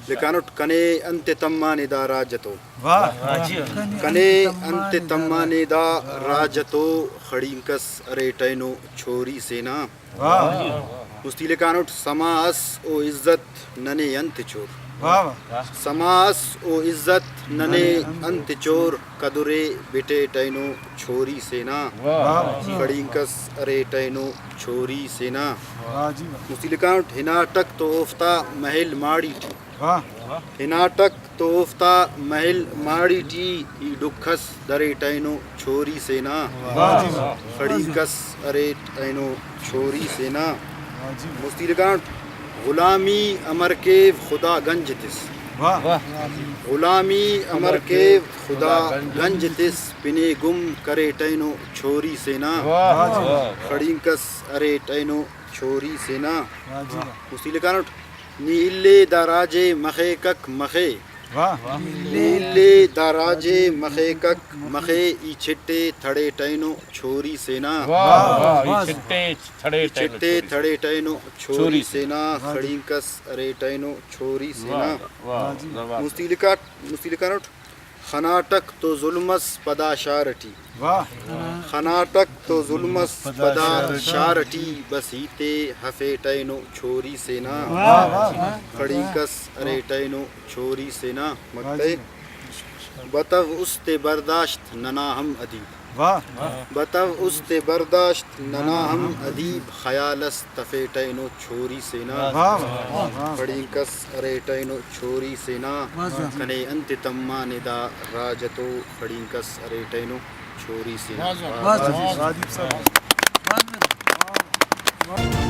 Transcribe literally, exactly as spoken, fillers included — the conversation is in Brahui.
لکھانٹ: کنے انت تمانے دا راج اتو۔ واہ۔ کنے انت تمانے دا راج اتو، خڑینک اس اریٹ اینو چھوری سے نا۔ واہ۔ مستی لکھانٹ: سما اس او عزت ننے انت چور۔ واہ واہ۔ سما اس او عزت ننے انت چور، قدرے بٹیٹ اینو چھوری سے نا۔ واہ۔ خڑینک اس اریٹ اینو چھوری سے نا۔ واہ جی واہ۔ مستی لکھانٹ: ہناٹک تو اوفتا محل ماڑی ٹی۔ واہ۔ ہناٹک تو اوفتا محل ماڑی ٹی، ای ڈکھ اس دریٹ اینو چھوری سے نا۔ واہ جی واہ۔ خڑینک اس اریٹ اینو چھوری سے نا۔ واہ جی واہ۔ مستی لکھانٹ: غلامی امر کیو خدا گنج تس۔ واہ۔ غلامی امر کیو خدا گنج تس، پنے گم کریٹ اینو چھوری سے نا۔ واہ۔ خڑینک اس اریٹ اینو چھوری سے نا۔ واہ جی واہ۔ مستی لکھانٹ: نی الے دا راجے مخیکک مخے۔ واہ۔ نی الے دا راجے مخیکک مخے، ای چھٹے تھڑیٹ اینو چھوری سے نا۔ واہ، واہ، واہ، ای چھٹے تھڑیٹ اینو چھوری سے نا۔ واہ جی۔ خڑینک اس اریٹ اینو چھوری سے نا۔ واہ، واہ، واہ۔ مستی لکھانٹ، مستی لکھانٹ: خناٹک تو ظلم اس پدا شار ٹی۔ واہ۔ خناٹک تو ظلم اس پدا شار ٹی، بس ہیتے ہفیٹ اینو چھوری سے نا۔ واہ، واہ، واہ۔ خڑینک اس اریٹ اینو چھوری سے نا۔ واہ مکتئے۔ جی۔ بتو است برداشت ننا ہم ادیب۔ واہ۔ بتو است برداشت ننا ہم ادیب، خیال اس تفیٹ اینو چھوری سے نا۔ واہ، واہ، واہ۔ خڑینک اس اریٹ اینو چھوری سے نا۔ واہ جی۔ کنے انت تمانے دا راج اتو، خڑینک اس اریٹ اینو چھوری سے نا۔ واہ جی۔ واہ جی۔ واہ جی۔